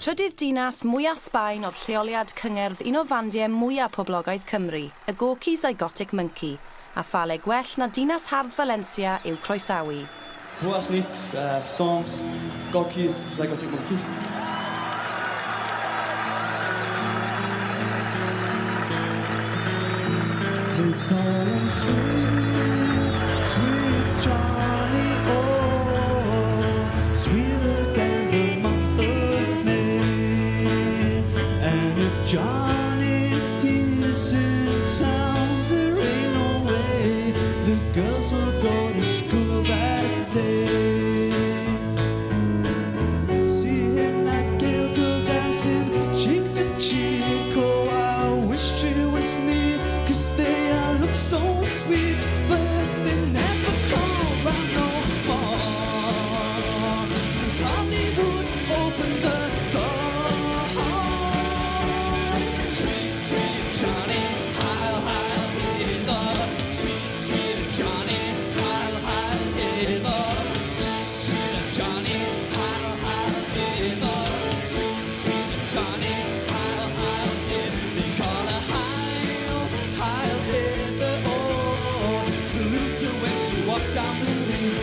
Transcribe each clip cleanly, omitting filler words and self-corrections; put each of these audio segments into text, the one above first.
Trydydd dinas mwya' Sbaen oedd lleoliad cyngerdd un o fandiau mwya' poblogaidd Cymru, y Gorky Zygotic Mynci, a pha le gwell na dinas hardd Valencia i'w croesawu. Buas nit, Soms, Gorky's Zygotic Mynci. They call him sweet, sweet Johnny, oh, sweeter than the month of May. And if Johnny is in town, there ain't no way the girls will go to school that day. Seeing that girl girl dancing cheek to cheek, oh, I wish it was me, 'cause they all look so sweet, but they never come round no more. Since Hollywood opened the door. Sweet, sweet Johnny, heil, heil, hither. Sweet, sweet Johnny, heil, heil, hither. Sweet, sweet Johnny, heil, heil, hither. Sweet, sweet Johnny, heil, heil, hither. They call her heil, heil, hither. Oh, salute her when she walks down the street.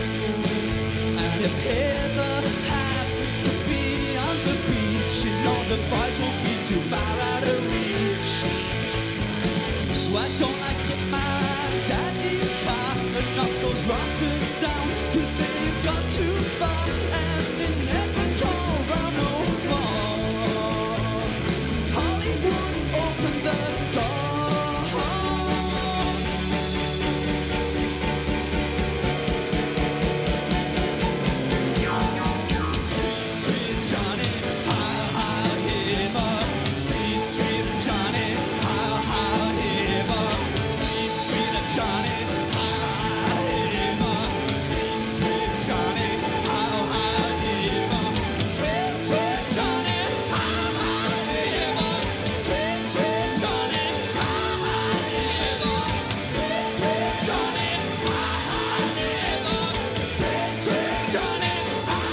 And if Heather happens to be on the beach, you know the boys won't be too far out of reach. Why don't I get my daddy's car and knock those rotters down? 'Cause they've gone too far and they never call round no more. Since Hollywood opened the door. Sweet, sweet Johnny, heil, heil, hither. Sweet, sweet Johnny, heil, heil, hither. Sweet, sweet Johnny, heil, heil, hither. Sweet, sweet Johnny, heil, heil, hither. Sweet, sweet Johnny, heil, heil, hither. Sweet, sweet Johnny, heil, heil, hither. Sweet, sweet Johnny, heil, heil, hither. Sweet, sweet Johnny, heil.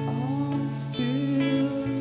I'm feeling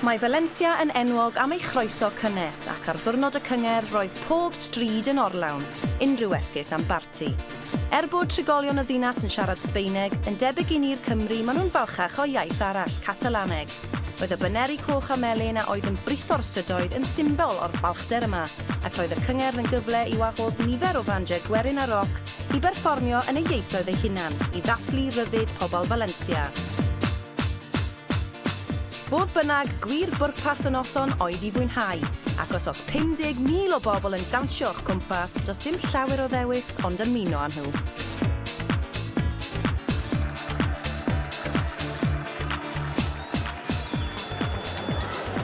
Mae Valencia yn enwog am ei chroeso cynnes ac ar ddiwrnod y cyngerdd roedd pob stryd yn orlawn, unrhyw esgus am barti. Er bod trigolion y ddinas yn siarad Sbaeneg, yn debyg i ni'r Cymry, maen nhw'n falchach o iaith arall, Catalaneg. Roedd y baneri coch a melyn a oedd yn britho'r strydoedd yn symbol o'r balchder yma, ac roedd y cyngerdd yn gyfle i wahodd nifer o fandiau gwerin a roc i berfformio yn eu ieithoedd eu hunan, i ddathlu rhyddid pobl Valencia. Fodd bynnag, gwir bwrpas y noson oedd i fwynhau, ac os oes 50,000 o bobl yn dawnsio o'ch cwmpas, does dim llawer o ddewis ond ymuno â nhw.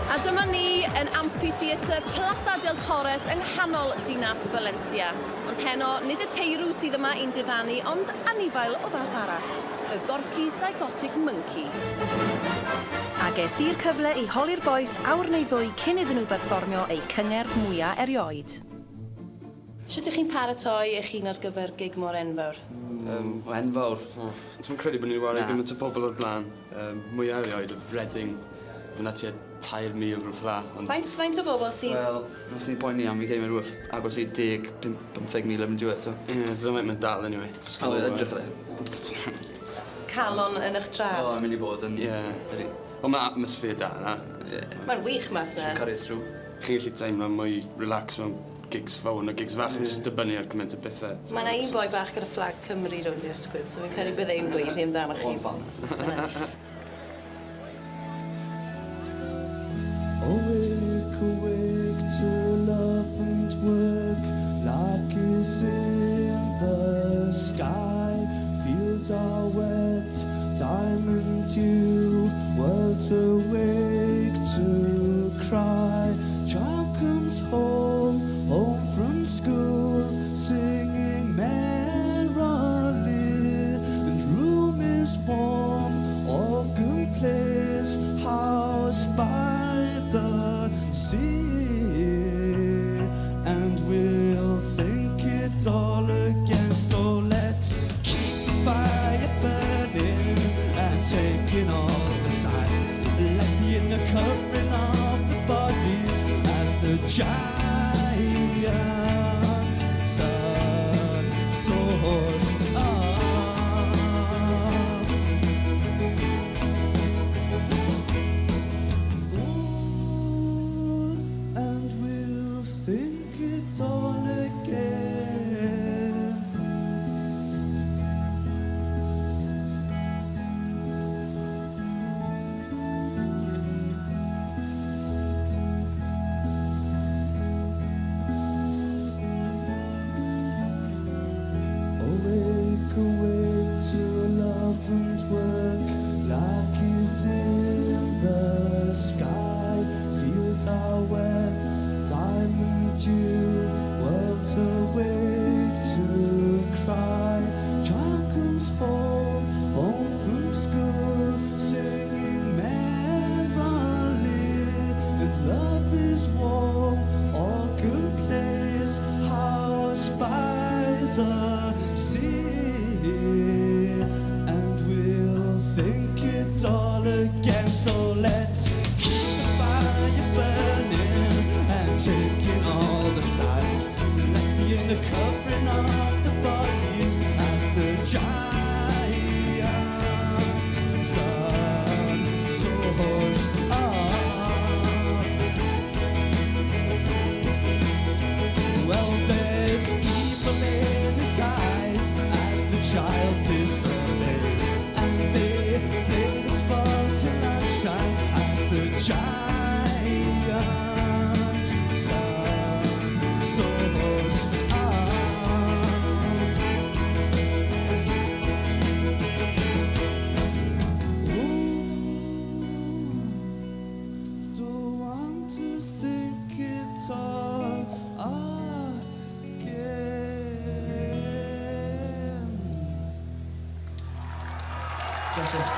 A dyma ni yn Amphitheatre Plaza del Torres yng nghanol dinas Valencia. Ond heno, nid y teirw sydd yma i'n diddanu, ond anifail o fath arall, y Gorky Zygotic Mynci. A ges i'r cyfle i holi'r bois awr neu ddwy cyn iddyn nhw berfformio eu cyngerdd mwya erioed. Shwt ych chi'n paratoi eich hun ar gyfer gig mor enfawr? O enfawr? Dwi'm credu bod ni 'di ware gymaint o bobl o'r blaen. Mwya erioed oedd Reading. Oedd 'na tua 3,000 rhywbeth fel 'a ond... Faint, faint o bobl sydd? Wel, nath ni poeni am fi credu mae rhywbeth agos i deg, 15,000 erbyn diwedd so. Ie, dyna faint mae'n dal anyway. So, Wel, edrych ar e. Calon yn eich trad. O, mae'n mynd i bod yn... Ie. Ydi. Ond mae atmosphere da yna. Ie. Mae'n wych mas 'na. Cario through. Chi'n gallu teimlo mwy relaxed mewn gigs fawr na gigs fach, yeah. Jyst dibynnu ar gymaint o bethau. Mae yna un boi bach gyda fflag Cymru rownd ei ysgwydd, so fi'n credu bydd e'n gweiddi amdanoch chi. O'n fan. Awake, awake to love and work, lark is in the sky, fields are wet, diamond dew, world's awake to cry. Child comes home, home from school, singing merrily, and room is warm, organ plays, house by the sea, and we'll think it all again. So let's keep the fire burning and taking all the sights. Let the inner covering of the bodies as the giant sun soars up. Ooh, and we'll think it all again. Awake, awake to love and work. Lark is in the sky. Fields are wet, diamond dew. World's awake to cry. Child comes home, home from school, singing merrily. And love is warm, organ plays, house by the sea. And we'll think it all again. So let's keep the fire burning and taking all the sights. Let the inner covering of the bodies as the giant sun soars up. Well, there's evil in his eyes as the child disobeys, and they play the sport till lunchtime as the giant sun soars up. Ooh, don't want to think it all again. Gracias.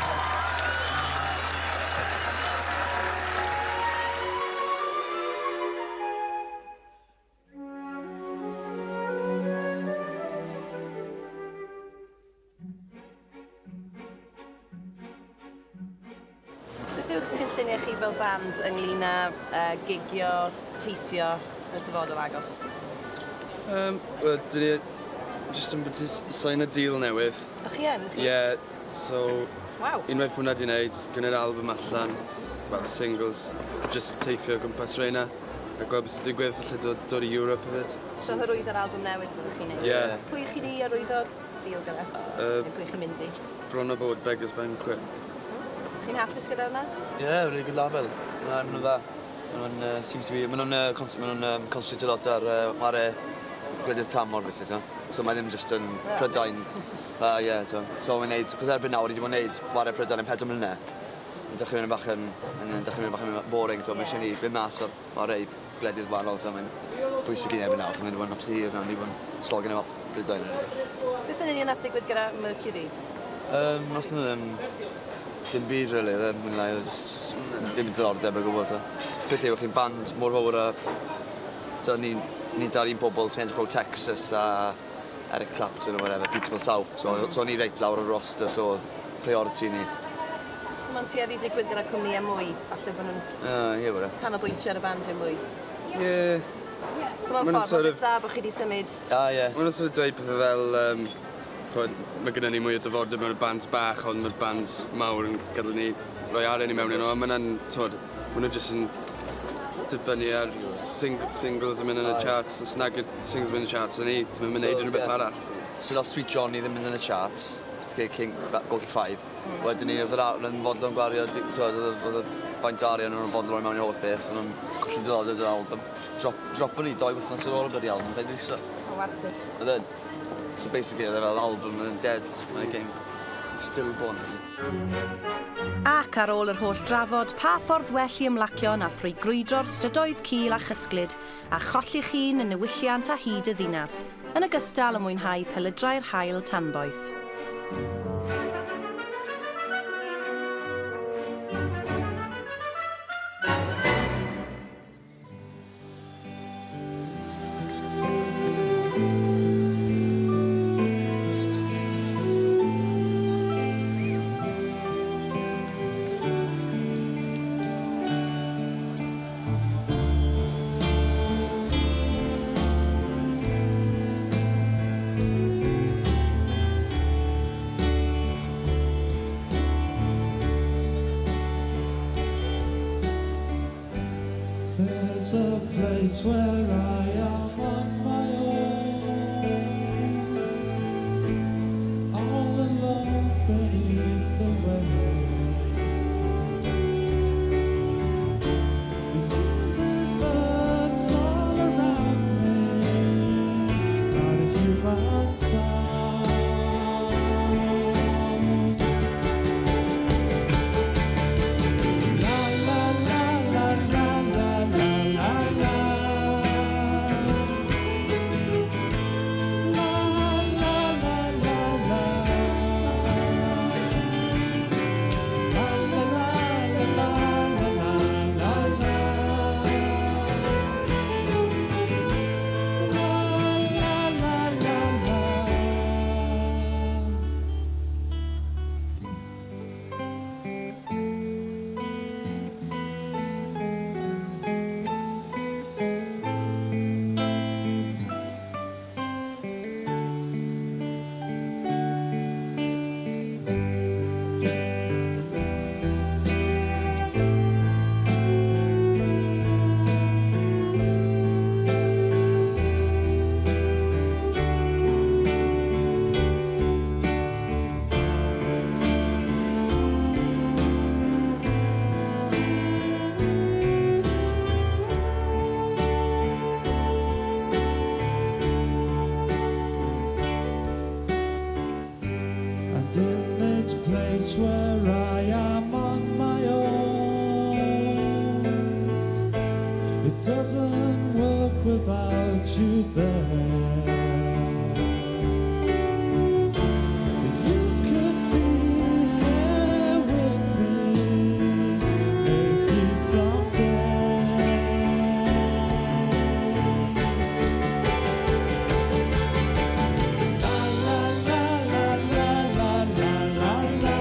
Beth yw'ch cynlluniau chi fel band ynglyn â uh, gigio, teithio yn y dyfodol agos? Wel, dyn ni jyst yn byti sign a deal newydd. O'ch chi yn? Ie, yeah, so... Waw. Unwaith hwnna di wneud, gwneud album allan, wel, singles, just teithio o gwmpas reina, a gweld beth sy'n digwydd, falle dod, dod i Europe hefyd. So hyrwyddo'r album newydd fyddwch chi'n neud? Ie. Yeah. Pwy chi di arwyddo deal gyda? Neu pwy chi'n mynd i? Bron o bod Beggars Banquet. Chi'n hapus gyda hwnna? Ie, yeah, really good label. Na, maen nhw'n dda. Maen nhw'n, seems to be, maen nhw'n, maen nhw'n concentrate lot ar chwarae gwledydd tramor, basically, so. So mae ddim just yn Prydain. Ie, so. So mae'n neud, chos erbyn nawr, i wedi bod yn neud chwarae Prydain yn 4 mlynedd. Mae'n dechrau mynd bach yn, yn dechrau mynd bach yn boring, so. Mae eisiau ni fynd mas ar chwarae gwledydd wahanol, so mae'n bwysig i ni erbyn nawr, mae'n wedi bod yn amser hir nawr, ni wedi bod yn slogan efo Prydain. Beth yn union nath ddigwydd gyda Mercury? Nath nhw ddim, dim byd really, ddim yn lai, just dim diddordeb o gwbl. So. Peth yw, chi'n band mor fawr a so, ni'n ni dal un bobl sy'n edrych o Texas a Eric Clapton or whatever, Beautiful South. So, so ni reit lawr o'r roster, so oedd priority ni. So mae'n tueddu digwydd gyda cwmnïau mwy, falle bod nhw'n Ie, yeah, canolbwyntio ar y bandiau mwy. Ie. So mae'n ffordd, sort of, dda bod chi wedi symud. Ah, ie. Yeah. Maen nhw'n sort of dweud pethau fel, ch'mod, mae gennym ni mwy o diddordeb mewn y bands bach, ond mae'r bands mawr yn gadael ni roi arian i mewn i nhw, a ma' hwnna'n, t'mod, ma' nhw jyst yn dibynnu ar singles yn mynd yn y charts, os nag y singles yn mynd yn y charts, ni, ti'n mynd wneud unrhyw beth arall. So nath Sweet Johnny ddim mynd yn y charts, Skate King, Gorky 5. Wedyn ni, oedd yr yn fodlon gwario, t'wod, oedd y faint o arian o'n fodlon rhoi mewn i'r holl beth, o'n nhw'n colli diddordeb yn yr album. Drop, ni 2 wythnos ar ôl y bloody album, fe'n release. O, warthus. Oedd yn. So basically, oedd e fel album yn dead when it came stillborn. Ac ar ôl yr holl drafod, pa ffordd well i ymlacio na thrwy grwydro'r strydoedd cul a chysglyd a cholli'ch hun yn niwylliant a hyd y ddinas, yn ogystal â mwynhau pelydrau'r haul tanboeth. There's a place where I am on my own, all alone beneath the waves. The universe all around me, not a human sound. La la la la la la la la la. La la la la la. La la la la la la la la. La la la la la. And in this place where I am on my own, it doesn't work without you there. You could be here with me, maybe someday. La la la la la la la la la.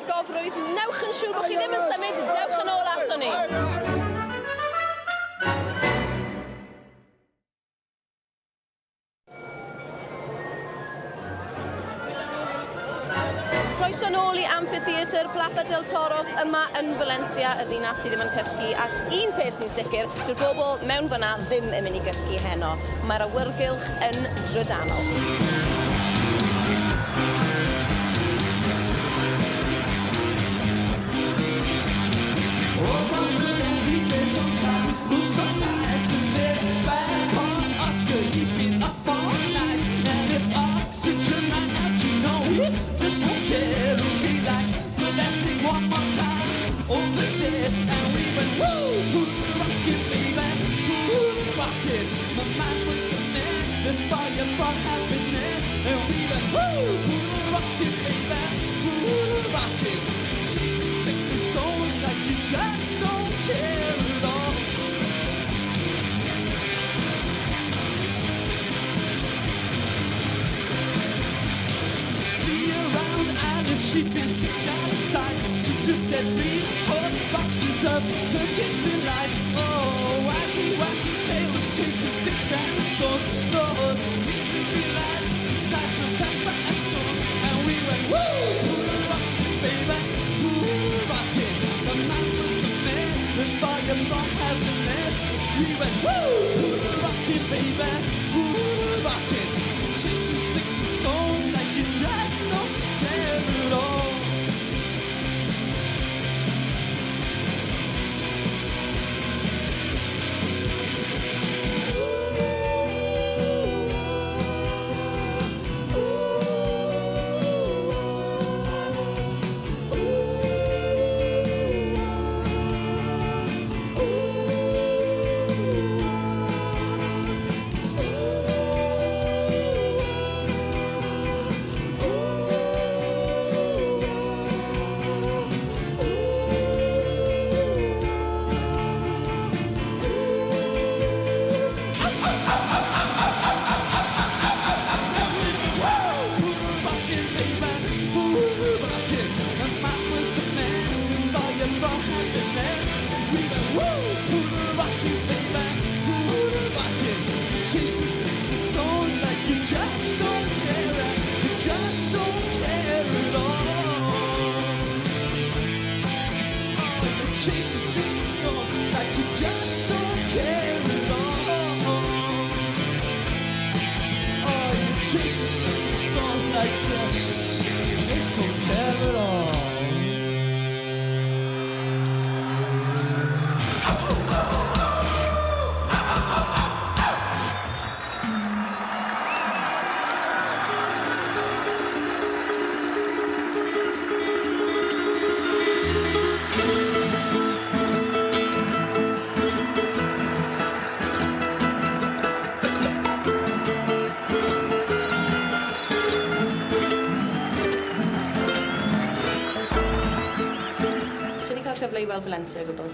Tebygofrwydd, newch yn siŵr bod chi ddim yn symud, dewch yn ôl ato ni. Croeso nôl i Amphitheatr Plaza del Toros yma yn Valencia, y ddinas sydd ddim yn cysgu, ac un peth sy'n sicr, dyw'r bobl mewn fyna ddim yn mynd i gysgu heno. Mae'r awyrgylch yn drydanol. She'd been sick out of sight. She just had three hot boxes of Turkish delight. Oh, wacky, wacky tale of chasing sticks and stones. Those victory laps inside your pepper and toast. And we went, woo, rockin', baby, woo, rockin'. The man was a mess before you brought happiness. We went, woo, rockin', baby, woo, rockin'. Chasing sticks and stones like you just don't care at all. Chasing sticks and stones like you just don't care. You just don't care at all. Oh, you're chasing sticks and stones like you just don't care at all. Oh, you're chasing sticks and stones like you just don't care at all. Chi wedi cael cyfle i weld Valencia o gwbl?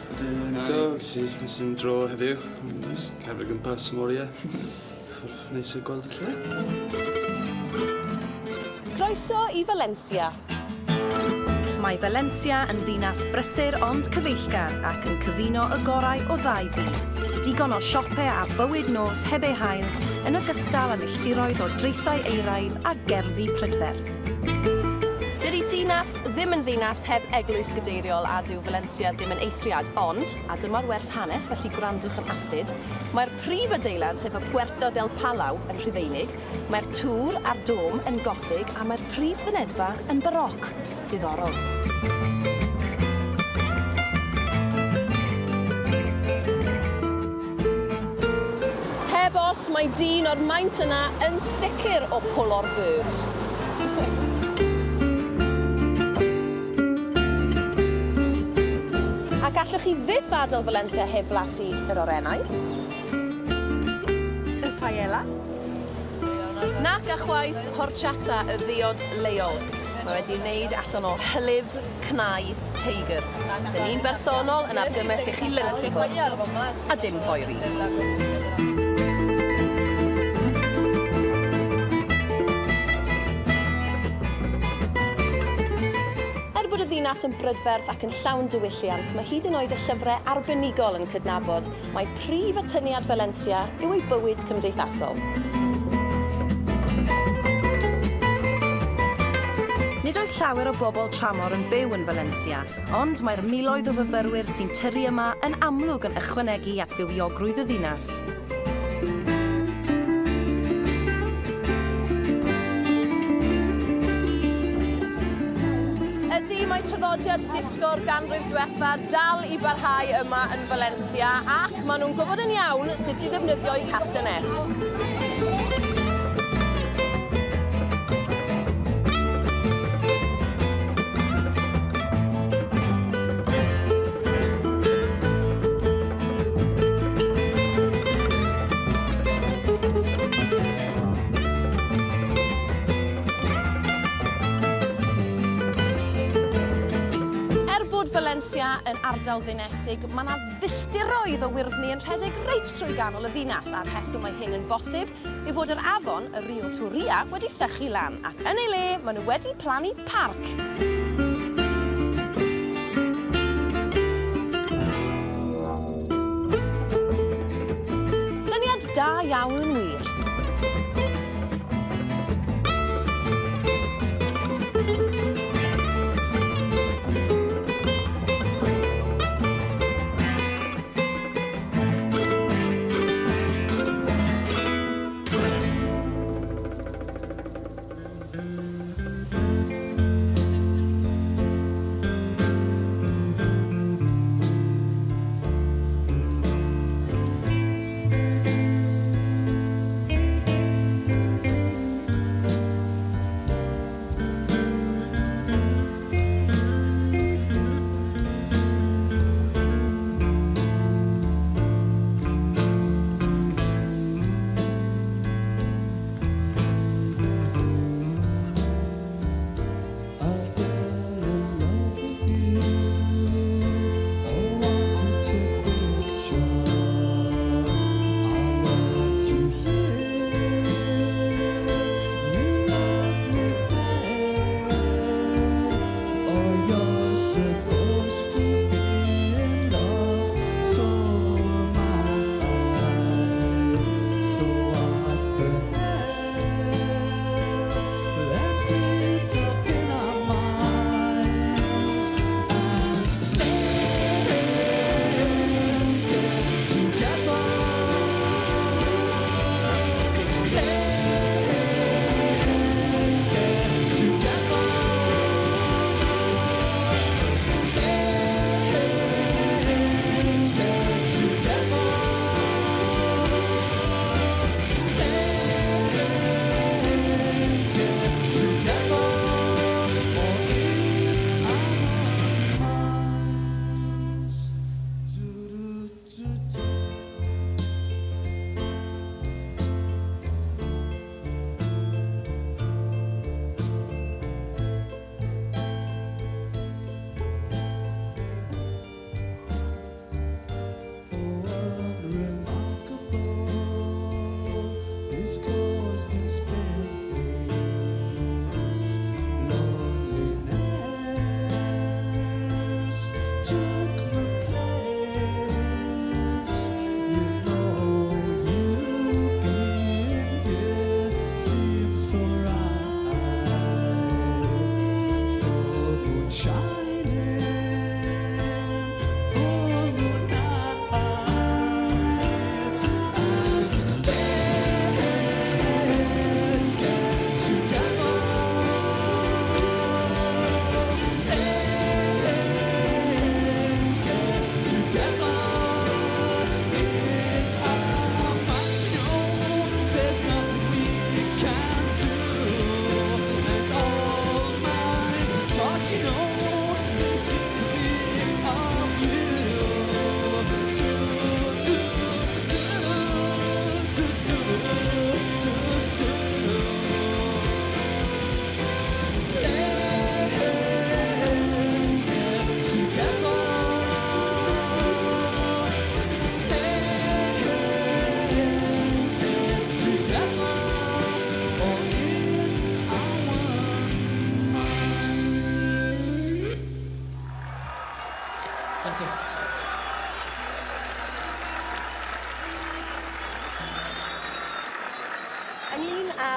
Do, ges i, nes i'm dro heddiw. Jyst Cerdded o gwmpas am oriau. Ffordd neis o gweld y lle. Croeso i Valencia. Mae Valencia yn ddinas brysur ond cyfeillgar ac yn cyfuno y gorau o ddau fyd. Digon o siope a bywyd nos heb ei hail, yn ogystal â milltiroedd o draethau euraidd a gerddi prydferth. Dydy dinas ddim yn ddinas heb eglwys gadeiriol a dyw Valencia ddim yn eithriad, ond, a dyma'r wers hanes, felly gwrandwch yn astud, mae'r prif adeilad, sef y Puerto del Palau, yn Rhufeinig, mae'r tŵr a'r dôm yn gothig a mae'r prif fynedfa yn baroc. Diddorol. Heb os, mae dyn o'r maint yna yn sicr o pwlo'r birds. Ac allwch chi fyth adael Valencia heb blasu yr orennau. Y paella. Nac a chwaith horchata y ddiod leol. Mae wedi wneud allan o hylif cnau teigr. Sy'n ni'n bersonol yn argymell i chi lyncu hwn. A dim poeri. Er bod y ddinas ddinas yn brydferth ac yn llawn diwylliant, mae hyd yn oed y llyfrau arbenigol yn cydnabod mai prif atyniad Valencia yw ei bywyd cymdeithasol. Nid oes llawer o bobl tramor yn byw yn Valencia, ond mae'r miloedd o fyfyrwyr sy'n tyrru yma yn amlwg yn ychwanegu at fywiogrwydd y ddinas. Ydy, mae traddodiad disgo'r ganrif diwetha dal i barhau yma yn Valencia ac maen nhw'n gwybod yn iawn sut i ddefnyddio'u castanets. Er bod Valencia yn ardal ddinesig, mae yna filltiroedd o wyrddni yn rhedeg reit trwy ganol y ddinas, a'r rheswm mae hyn yn bosib yw fod yr afon, y Rio Turia, wedi sychu lan, ac yn ei le, maen nhw wedi plannu parc. Syniad da iawn yn wir.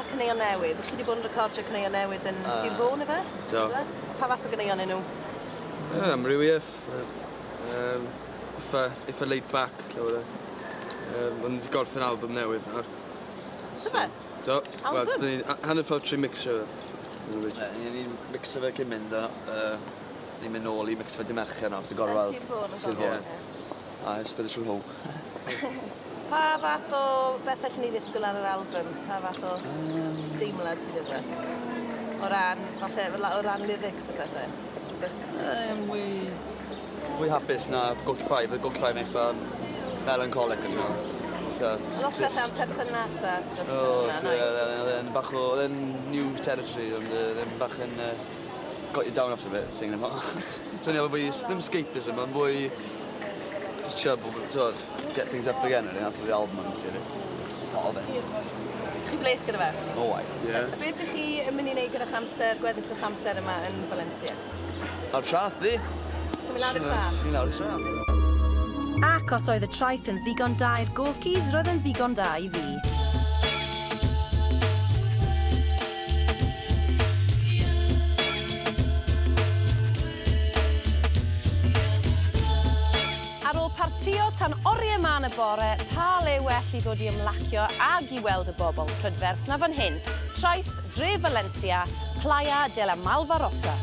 caneuon newydd, chi wedi bod yn recordio caneuon newydd yn Sir Fôn, ife? Do. Pa fath o ganeuon 'yn nhw? Ie, amrywiaeth. Eitha, eitha laid back, llawer o. Ond ni 'di gorffen album newydd nawr. Do fe? Do. Album? Wel, dyn ni hanner ffordd trwy mixio fe. Ie, ni'n mixo fe cyn mynd a ni'n mynd nôl i mixo fe dy Mercher nawr, dy gorwel. Yn Sir Fôn, yn Sir gorwel, Fôn. ie. A Spiritual Home. Pa fath o beth allen ni ddisgwyl ar yr album? Pa fath o deimlad sydd iddo fe? O ran, falle, o ran lyrics a pethau? Rhywbeth... Mwy... Mwy hapus na Gorky 5. Oedd Gorky 5 yn eitha melancholic, o'n i'n meddwl. Eitha... Lot bethau am perthynas a stwff. O, fel 'na, ie, oedd e'n bach o... Oedd e'n new territory, ond oedd e'n bach yn... Got you down after a bit, singing about. So ni'n fwy, ddim escapism, ond fwy... Just chill, sort of, get things up again, really, after the album, yn really. Lot of it. Chi bles gyda fe? Oh, why? Yeah. A beth ydych chi yn mynd i wneud gyda'ch amser, gweddill eich amser yma yn Valencia? Ar traeth, ddi? Chi'n mynd lawr i'r traeth? Fi'n lawr i'r traeth. Ac os oedd y traeth yn ddigon da i'r Gorkys, roedd yn ddigon da i fi. Ar ôl partio tan oriau mân y bore, pa le well i ddod i ymlacio ag i weld y bobl prydferth na fan hyn, traeth dre Valencia, Playa de la Malvarosa.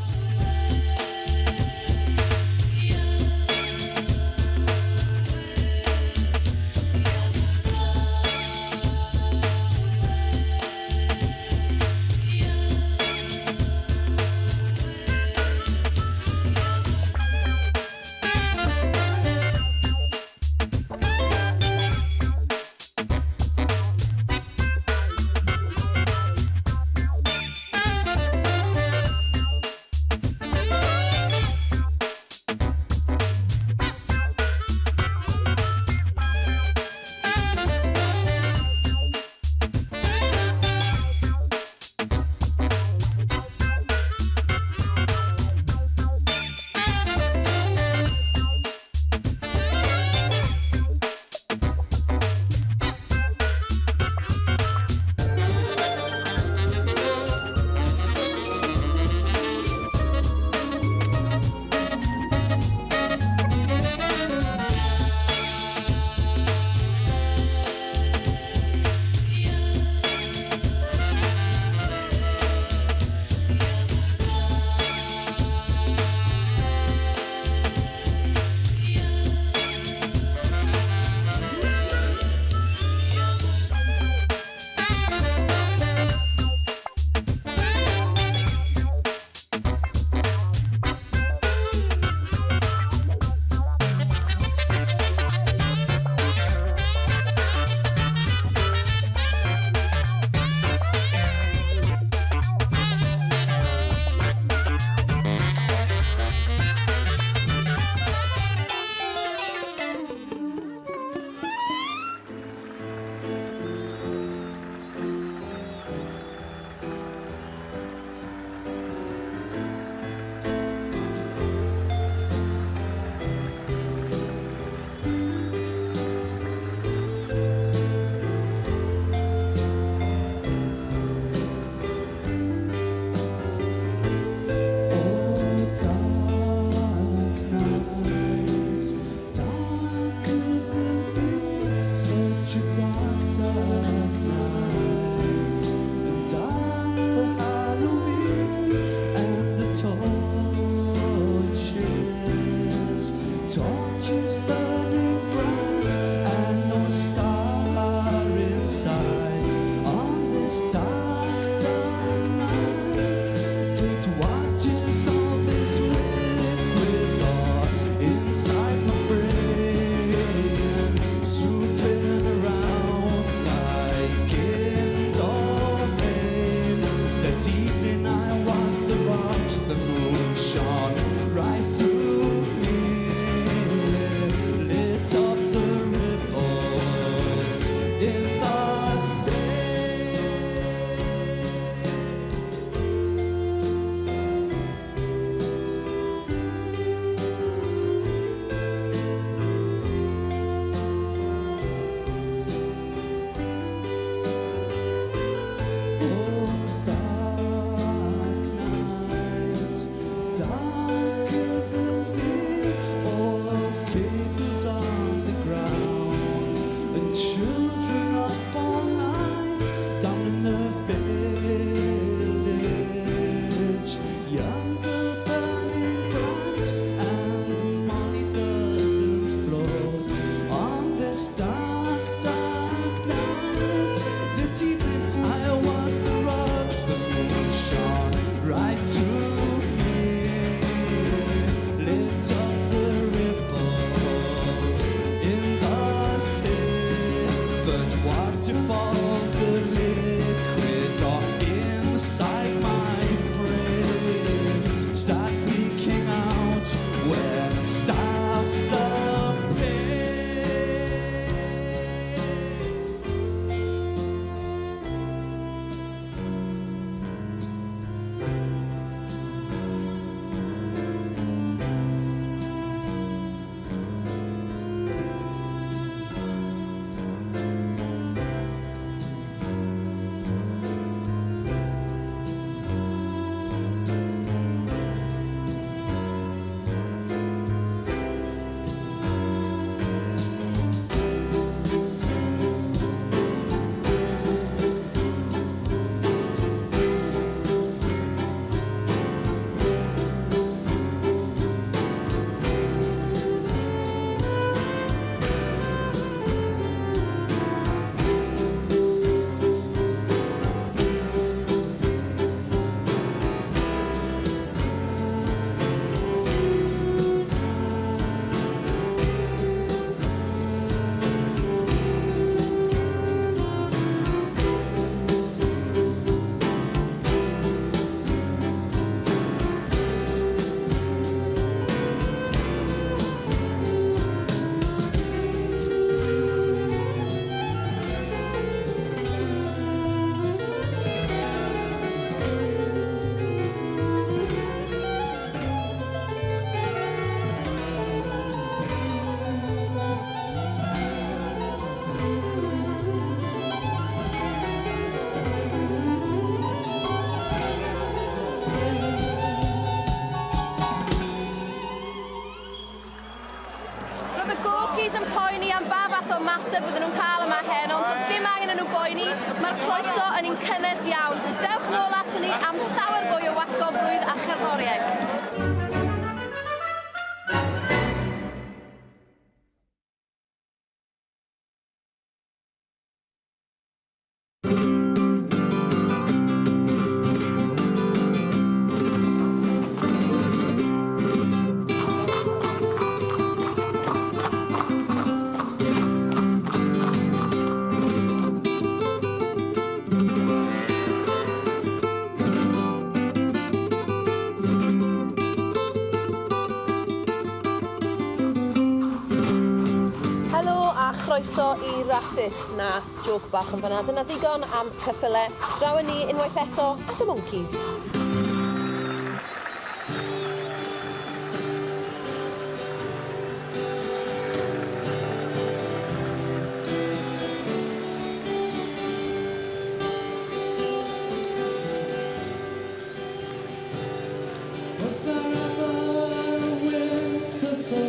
o ymateb fydden nhw'n cael yma heno, ond doedd dim angen i nhw boeni, mae'r croeso yn un cynnes iawn. Dewch nôl aton ni am llawer fwy o wallgofrwydd a cherddoriaeth. Helo a chroeso i Rasys. Na, jôc bach yn fan'na. Dyna ddigon am ceffyle. Draw â ni unwaith eto at y mwncis. Was there ever a winter so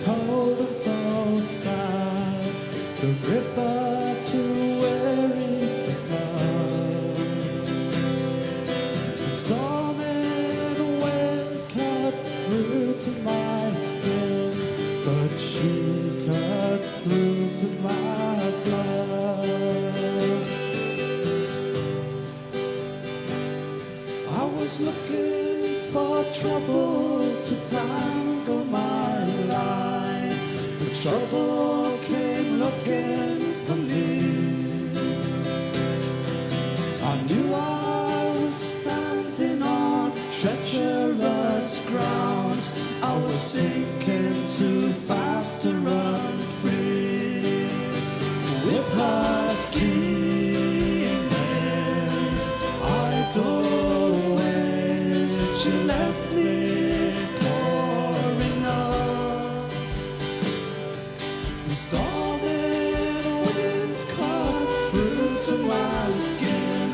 cold and so sad? The river too weary to flood. The storm and wind cut through to my skin, but she cut through to my blood. I was looking for trouble to tangle my line. The trouble came looking for me. I knew I was standing on treacherous ground. I was sinking too fast to run free. With her scheming, idle ways, she left me poor enough. The storm and wind cut through to my skin,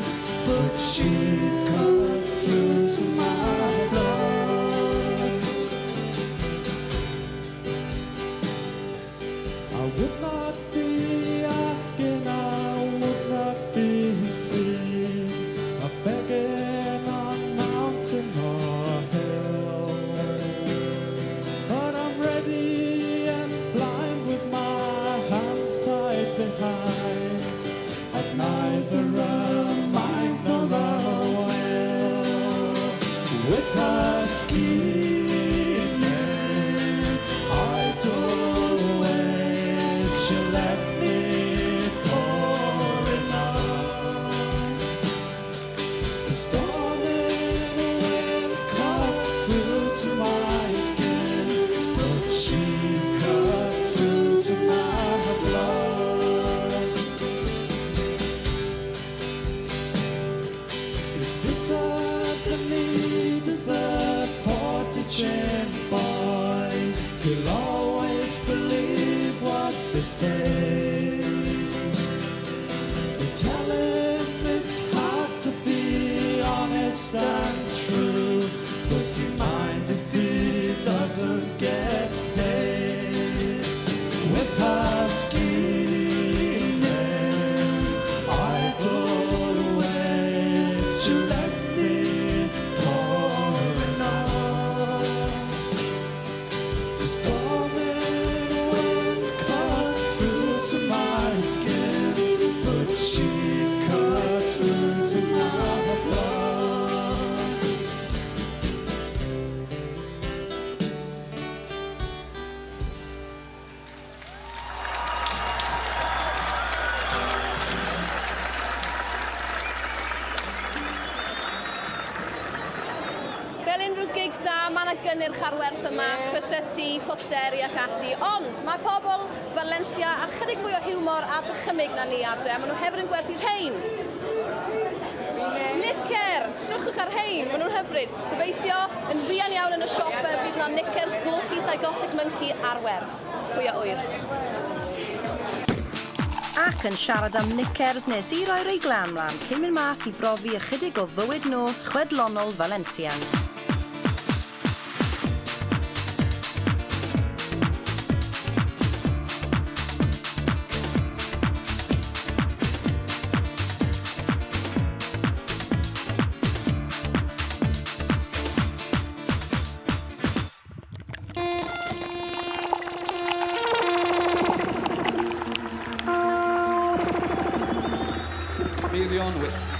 but she cut through to my blood. I would not be asking, I would not be seen, a begging on mountain or hill. But I'm ready and blind with my hands tied behind. I've neither a mind nor a will. With her scheming, idle ways, she left me poor enough. The storm and wind cut through to my skin, but she cut through to my blood. It's bitter the need of the portage and boy. He'll always believe what they say. They tell him it's hard to be honest and true. Does he mind if he doesn't get paid? With her scheming, idle ways, she left me poor enough. The storm and wind cut through to my skin, but she cut through to my blood. Fel unrhyw gig da, mae yna gynnyrch ar werth yma, crysau T, posteri ac ati, ond mae pobl Valencia a chydig fwy o hiwmor a dychymyg na ni adre, a maen nhw hefyd yn gwerthu rhein. Knickers! Drychwch ar rhein, maen nhw'n hyfryd. Gobeithio, yn fuan iawn yn y siop fydd yna knickers Gorky Psychotic Monkey ar werth. Pwy a ŵyr. Ac yn siarad am knickers nes i roi rei glan mlan cyn mynd mas i brofi ychydig o fywyd nos chwedlonol Valencia. Meirion Wyllt.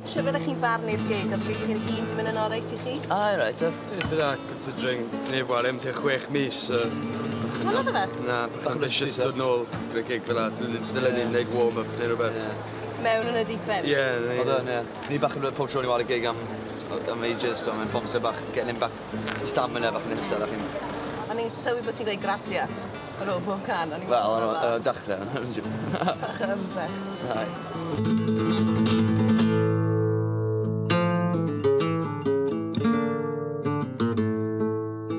Shwt fyddech chi'n barnu'r gig? Oedd chi'n gyd 'di mynd yn oreit i chi? Aye reit oedd. Ie bydda considering neb ware am tua chwech mis so... Wel oedd e? Na, bach ambitious dod nôl gyda gig fel 'a. Dylen ni neud warm-up neu rwbeth. Ie. Mewn yn y deep end. Ie. Oedd yn ie. Ni bach yn pob tro ni ware gig am am ages so mae'n amser bach getting back stamina bach yn isel a chi'n... O'n i'n sylwi bod ti'n gweud gracias ar ôl pob cân. O'n i'n Wel ar y ar y dechre. Bach o ymdrech. Aye.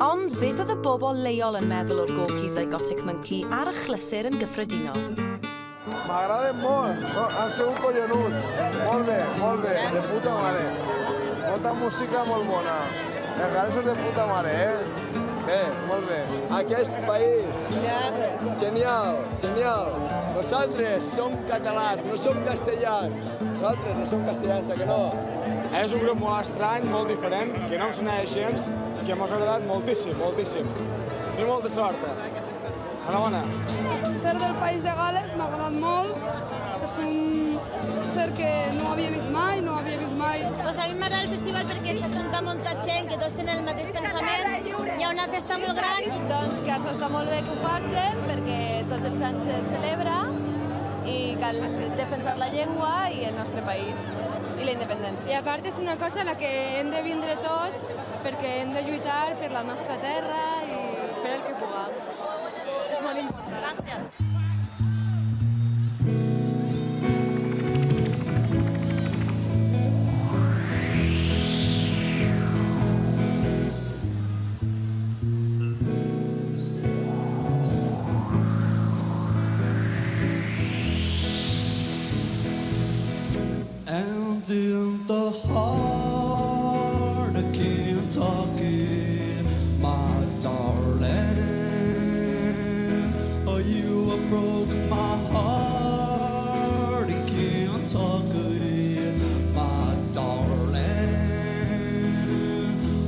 Ond beth oedd y bobl leol yn meddwl o'r Gorky Zygotic Mynci ar achlysur yn gyffredinol? M'agraden molt, han sigut collonuts. Molt bé, molt bé, de puta mare. Molta música molt bona. Els galesos de puta mare, eh? Bé, molt bé. Aquest país. Genial, genial. Nosaltres som catalans, no som castellans. Nosaltres no som castellans, a que no? És un grup molt estrany, molt diferent, que no em sonava gens i que m'ha agradat moltíssim, moltíssim. I molta sort. Enhorabona. El concert del País de Gales m'ha agradat molt. És un concert que no havia vist mai, no havia vist mai. Pues a mi m'agrada el festival perquè s'ajunta molta gent, que tots tenen el mateix pensament, hi ha una festa molt gran. Doncs que això està molt bé que ho facin perquè tots els anys es celebra i cal defensar la llengua i el nostre país i la independència. I a part és una cosa a la que hem de vindre tots perquè hem de lluitar per la nostra terra i fer el que puguem. És molt important. Gràcies. Kentucky, my darling. Oh, you have broken my heart in Kentucky, my darling.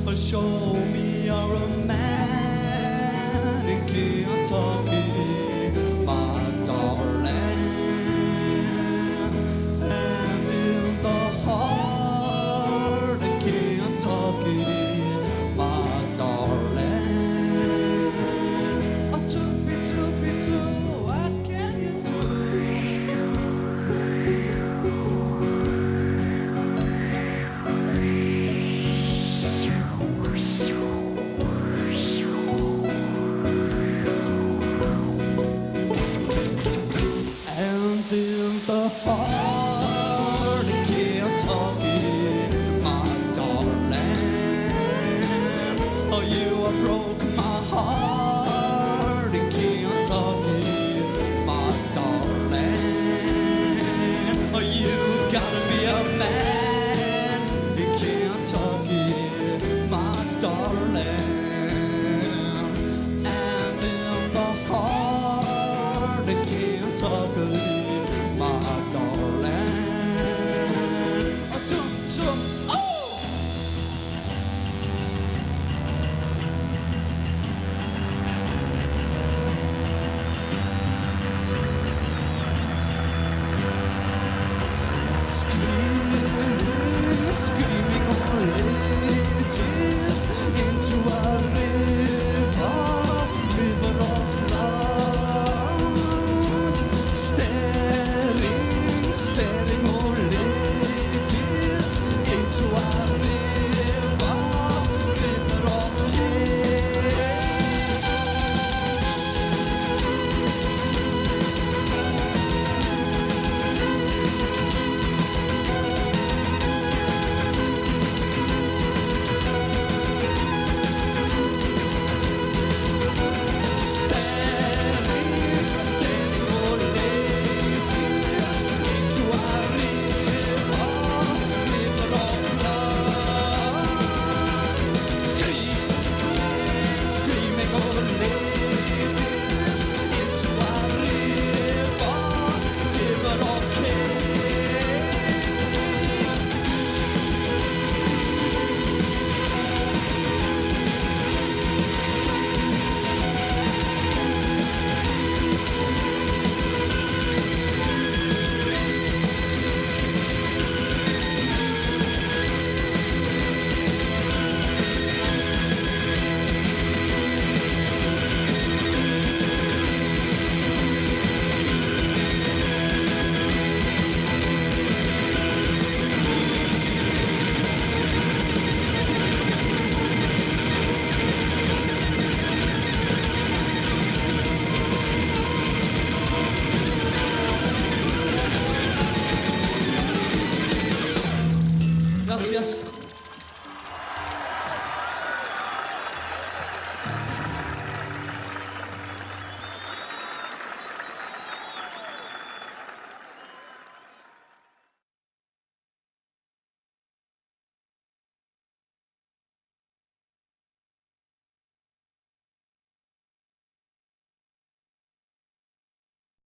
Oh, show me you're a man in Kentucky, my darling.